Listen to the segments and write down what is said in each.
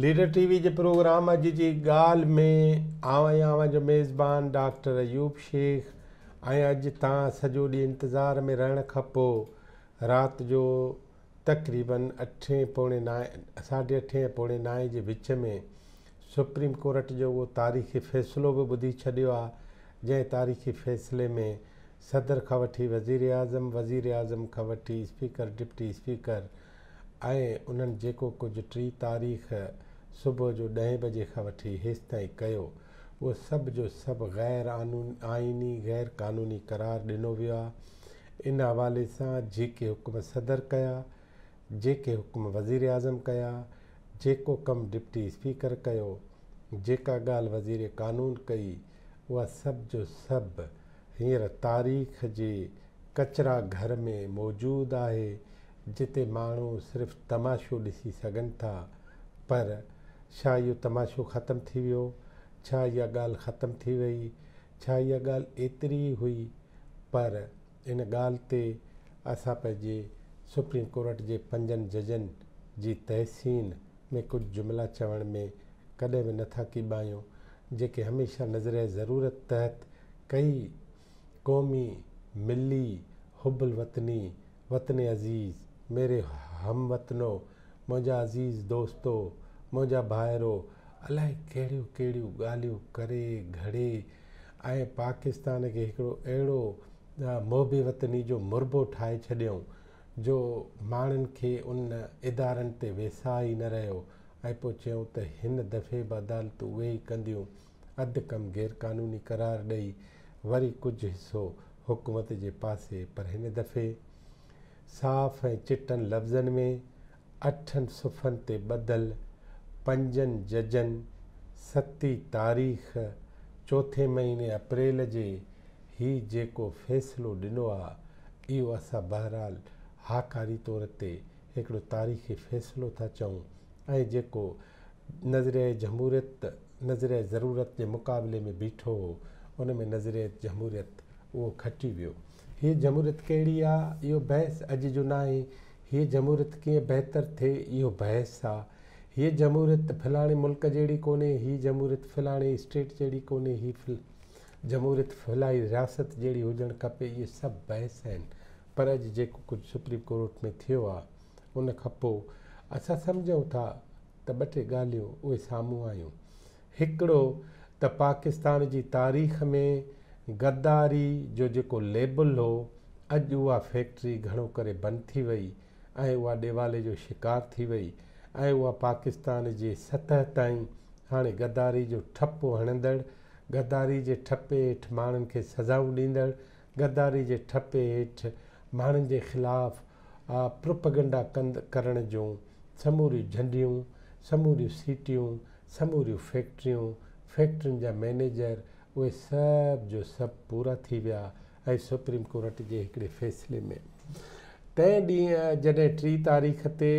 Leader ٽي V جي programme اڄ جي ڳالهه ۾ آئون آهيان اوهان جو ميزبان ڊاڪٽر ايوب شيخ ۽ اڄ توهان سڄو ڏينهن انتظار ۾ رهڻ کان پوء رات جو تقريبن اٺين پوڻي نائين ساڍي اٺين ۽ پوڻي نائين جي وچ ۾ سپريم ڪورٽ جو اهو تاريخي فيصلو به ٻڌي ڇڏيو آهي جنهن تاريخي فيصلي ۾ صدر کان وٺي وزيراعظم، وزيراعظم کان وٺي اسپيڪر، ڊپٽي اسپيڪر ۽ انهن جيڪو ڪجهه ٽي تاريخ صبح جو ڏهين بجي کان وٺي هيستائين ڪيو اهو سڀ جو سڀ غير آئيني، غير قانوني قرار ڏنو ويو آهي. ان حوالي سان جيڪي حڪم صدر ڪيا، جيڪي حڪم وزيراعظم ڪيا، جيڪو ڪم ڊپٽي اسپيڪر ڪيو، جيڪا ڳالهه وزير قانون ڪئي، اها سڀ جو سڀ هينئر تاريخ جي ڪچرا گهر ۾ موجود آهي، جتي ماڻهو صرف تماشو ڏسي سگهن ٿا. پر ڇا اهو تماشو ختم ٿي ويو؟ ڇا اها ڳالهه ختم ٿي وئي؟ ڇا اها ڳالهه ايتري ئي هئي؟ پر ان ڳالهه تي اسان پنهنجي سپريم ڪورٽ جي پنجن ججن جي تحسين ۾ ڪجهه جملا چوڻ ۾ ڪڏهن به نٿا ڪيٻايون، جيڪي هميشه نظريه ضرورت تحت ڪئي قومي، ملي، حب الوطني، وطن عزيز، ميري هم وطنو، منهنجا عزيز دوستو، منهنجا ڀائرو، الائي ڪهڙيون ڪهڙيون ڳالهيون ڪري گهڙي ۽ پاڪستان کي هڪڙو اهڙو محب وطني جو مربو ٺاهي ڇڏيائون جو ماڻهن کي ان ادارن تي ويساهه ئي نه رهيو ۽ پوء چيائون ته هن دفعي به عدالتون اهي ئي ڪنديون، اڌ ڪم غير قانوني قرار ڏئي وري ڪجهه حصو حڪومت جي پاسي پر هن دفعي صاف ۽ چٽن لفظن ۾ اٺن صفحن تي ٻڌل پنجن ججن ستين تاريخ چوٿين مهيني اپريل جي هي جيڪو فيصلو ڏنو آ اهو اسان بهرحال هاڪاري طور تي هڪڙو تاريخي فيصلو ٿا چئون ۽ جيڪو نظريه جمهوريت نظريه ضرورت جي مقابلي ۾ بيٺو هو ان ۾ نظريه جمهوريت اهو کٽي ويو. هيء جمهوريت ڪهڙي آ؟ اهو بحث اڄ جو ناهي. هيء جمهوريت ڪيئن بهتر ٿئي؟ اهو بحث آ. هيء جمهوريت فلاڻي ملڪ جهڙي ڪونهي، هيء جمهوريت فلاڻي اسٽيٽ جهڙي ڪونهي، هيء جمهوريت فلاڻي رياست جهڙي هجڻ کپي، اهي سڀ بحث آهن. پر اڄ جيڪو ڪجهه سپريم ڪورٽ ۾ ٿيو آ، ان کان پوء اسان سمجهون ٿا ته ٻه ٽي ڳالهيون اهي سامهون آيون. هڪڙو ته پاڪستان جي تاريخ ۾ غداري جو جيڪو ليبل هو، اڄ اها فيڪٽري گهڻو ڪري بند ٿي وئي ۽ اها ڏيوالي جو شڪار ٿي وئي ۽ اها پاڪستان جي سطح تائين هاڻي غداري جو ٺپو هڻندڙ، غداري جي ٺپي هيٺ ماڻهن کي سزائون ڏيندڙ، غداري جي ٺپي هيٺ ماڻهن جي خلاف پروپئگنڊا ڪرڻ جون سموريون جهنڊيون، سموريون سيٽيون، سموريون فيڪٽريون، فيڪٽرين جا مئنيجر اهي سڀ جو سڀ پورا ٿي ويا ۽ سپريم ڪورٽ جي هڪڙي فيصلي ۾ تنهن ڏينهن جڏهن ٽي تاريخ تي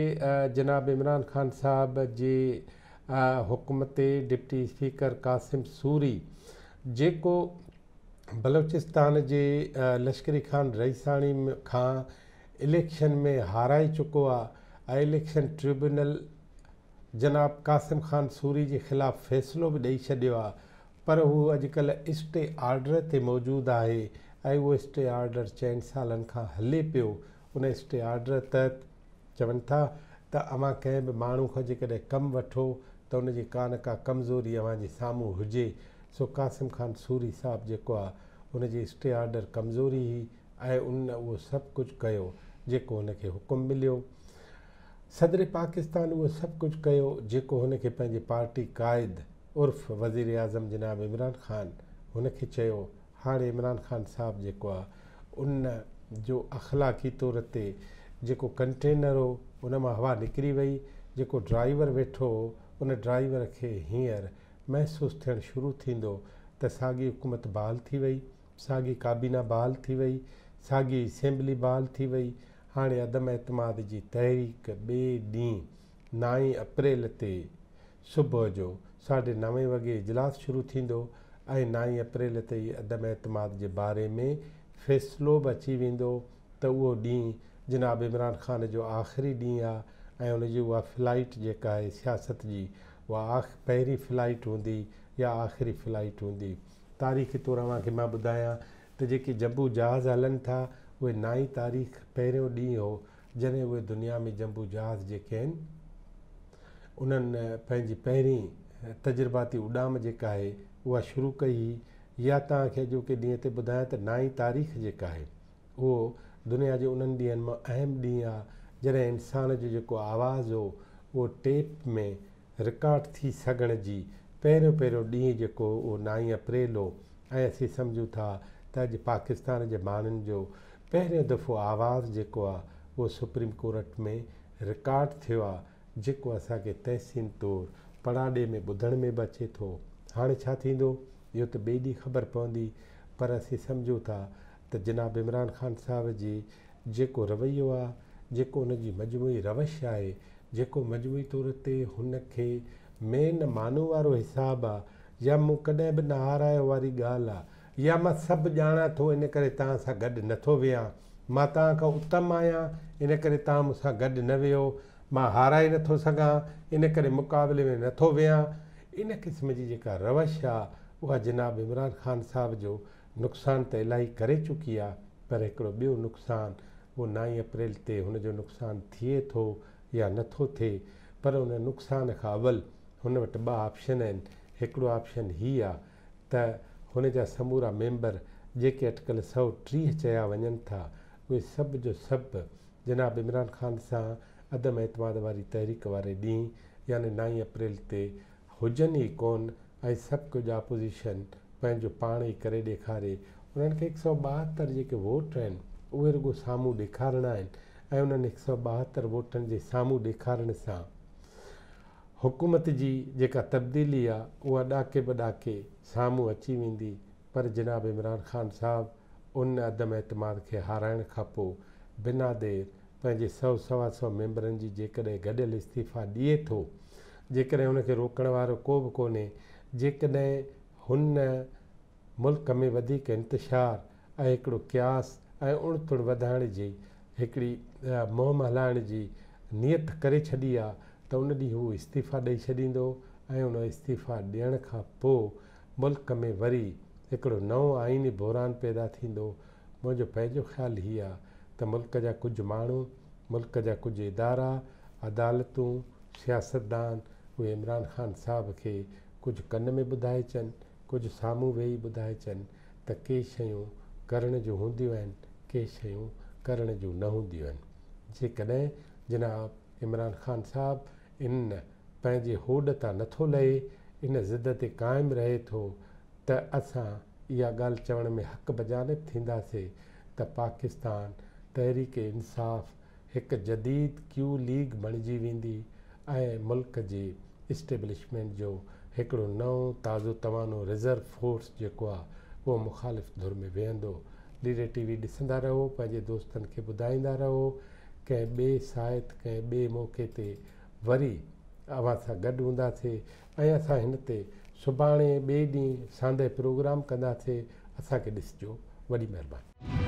جناب عمران خان صاحب جي حڪم تي ڊپٽي اسپيڪر قاسم سوري جيڪو بلوچستان جي لشڪري خان رئيساڻي کان اليڪشن ۾ هارائي چڪو آ ۽ اليڪشن ٽربيونل جناب قاسم خان سوري جي خلاف فيصلو به ڏئي ڇڏيو آ پر هو اڄڪلهه اسٽي آرڊر تي موجود آهي ۽ اهو اسٽي آرڊر چئن سالن کان هلي پيو ان اسٽي آرڊر تحت چون ٿا ته اوهان ڪنهن به ماڻهو کان جيڪڏهن ڪم وٺو ته ان جي ڪا نه ڪا ڪمزوري اوهان جي سامهون هجي سو قاسم خان سوري صاحب جيڪو آ ان جي اسٽي آرڊر ڪمزوري هئي ۽ ان اهو سڀ ڪجهه ڪيو جيڪو هن کي حڪم مليو. صدر پاڪستان اهو سڀ ڪجهه ڪيو جيڪو هن کي پنهنجي پارٽي قائد عرف وزيراعظم جناب عمران خان هن کي چيو. هاڻي عمران خان صاحب جيڪو آ ان جو اخلاقي طور تي جيڪو ڪنٽينر هو ان مان هوا نڪري وئي، جيڪو ڊرائيور ويٺو هو ان ڊرائيور کي هينئر محسوس ٿيڻ شروع ٿيندو ته ساڳي حڪومت بحال ٿي وئي، ساڳي ڪابينا بحال ٿي وئي، ساڳي اسيمبلي بحال ٿي وئي، هاڻي عدم اعتماد جي تحريڪ ٻئي ڏينهن نائين اپريل تي صبح جو ساڍي نوين وڳي اجلاس شروع ٿيندو ۽ نائين اپريل تي ئي عدم اعتماد جي باري ۾ فيصلو به اچي ويندو ته اهو ڏينهن جناب عمران خان جو آخري ڏينهن آ ۽ ان جي اها فلائيٽ جيڪا آهي سياست جي اها پهرين فلائيٽ هوندي يا آخري فلائيٽ هوندي. تاريخي طور اوهان کي مان ٻڌايان ته جيڪي جمبو جهاز هلن ٿا اهي نائين تاريخ پهريون ڏينهن هو جڏهن اهي دنيا ۾ جمبو جهاز جيڪي آهن انهن پنهنجي پهرين تجرباتي اڏام جيڪا آهي اها شروع ڪئي هئي يا توهان کي اڄوڪي ڏينهن تي ٻڌايان ته نائين تاريخ جيڪا آهي اهو دنيا جي انهن ڏينهن مان اهم ڏينهن آ جڏهن انسان جو جيڪو آواز هو اهو ٽيپ ۾ رڪارڊ ٿي سگهڻ جي پهريون پهريون ڏينهن جيڪو هو اهو نائين اپريل هو ۽ اسين سمجهون ٿا ته اڄ پاڪستان جي ماڻهن جو پهريون دفعو آواز جيڪو آ اهو سپريم ڪورٽ ۾ رڪارڊ ٿيو آ جيڪو اسان کي تحسين طور پڙاڏي ۾ ٻڌڻ ۾ به اچي ٿو. هاڻي ڇا ٿيندو اهو ته ٻئي ڏينهن خبر پوندي پر اسين سمجهون ٿا ته جناب عمران خان صاحب جي جيڪو رويو آ، جيڪو ان جي مجموعي روش آهي، جيڪو مجموعي طور تي هن کي مين مانو وارو حساب آ يا مون ڪڏهن به نه هارايو واري ڳالهه آ يا مان سڀ ڄاڻان ٿو ان ڪري توهان سان گڏ نه ٿو ويهان، مان توهان کان اتم آهيان ان ڪري توهان مون سان گڏ نه ويهو، مان هارائي نه ٿو سگهان ان ڪري مقابلي ۾ نه ٿو ويهان. ان قسم جي جيڪا روش آ اها جناب عمران خان صاحب جو نقصان ته الاهي ڪري چڪي آ پر هڪڙو ٻيو نقصان اهو نائين اپريل تي هن جو نقصان ٿئي ٿو يا نه ٿو ٿئي پر ان نقصان کان اول هن وٽ ٻه آپشن آهن هڪڙو آپشن هي آ ته هن جا سمورا ميمبر جيڪي اٽڪل 130 چيا وڃن ٿا اهي سڀ جو سڀ جناب عمران خان سان عدم اعتماد واري تحريڪ واري ڏينهن يعني نائين اپريل تي هجن ئي ڪون ۽ سڀ ڪجهه آپوزيشن پنهنجو پاڻ ئي ڪري ڏيکاري. انهن کي 172 جيڪي ووٽ آهن اهي رڳو سامهون ڏيکارڻا آهن ۽ انهن 172 ووٽن جي سامهون ڏيکارڻ سان حڪومت جي جيڪا تبديلي آ اها ڏاڪي به ڏاڪي سامهون اچي ويندي پر جناب عمران خان صاحب ان عدم اعتماد کي هارائڻ کانپوء بنا دير پنهنجي سئو سوا سئو ميمبرن جي جيڪڏهن گڏيل استعيفا ڏئي ٿو، جيڪڏهن هن کي روڪڻ وارو ڪو به ڪونهي، جيڪڏهن هن ملڪ ۾ وڌيڪ انتشار ۽ هڪڙو قياس ۽ اڻ تڻ وڌائڻ جي هڪڙي مهم هلائڻ جي نيت ڪري ڇڏي آ ته ان ڏينهن هو استعيفا ڏئي ڇڏيندو ۽ ان استعيفا ڏيڻ کان پوء ملڪ ۾ وري هڪڙو نئون آئيني بحران پيدا ٿيندو. منهنجو پنهنجو خيال هي آ ته ملڪ جا ڪجهه ماڻهو، ملڪ جا ڪجهه ادارا، عدالتون، سياستدان اهي عمران خان صاحب کي ڪجهه ڪن ۾ ٻڌائي اچن، ڪجهه سامهون ويهي ٻڌائي اچن ته ڪي شيون ڪرڻ جون هونديون آهن، ڪي شيون ڪرڻ جون نه هونديون آهن. جيڪڏهن جناب عمران خان صاحب ان پنهنجي هوڏ تان نٿو لهي، ان ضد تي قائم رهي ٿو ته اسان اها ڳالهه چوڻ ۾ حق بجانب ٿينداسي ته پاڪستان تحريڪ انصاف هڪ جديد ڪيو ليگ بڻجي ويندي ۽ ملڪ جي اسٽيبلشمينٽ جو هڪڙو نئون تازو توانو ريزرو فورس جيڪو آ اهو مخالف ڌر ۾ ويهندو. ليڊر ٽي وي ڏسندا رهو پنهنجي دوستن کي ٻڌائيندا رهو ڪنهن ٻئي ساعت ڪنهن ٻئي موقعي تي وري اوهان سان گڏ هونداسي ۽ اسان هن تي سڀاڻي ٻئي ڏينهن ساندهه پروگرام ڪنداسي اسان کي ڏسجو وڏي مهرباني.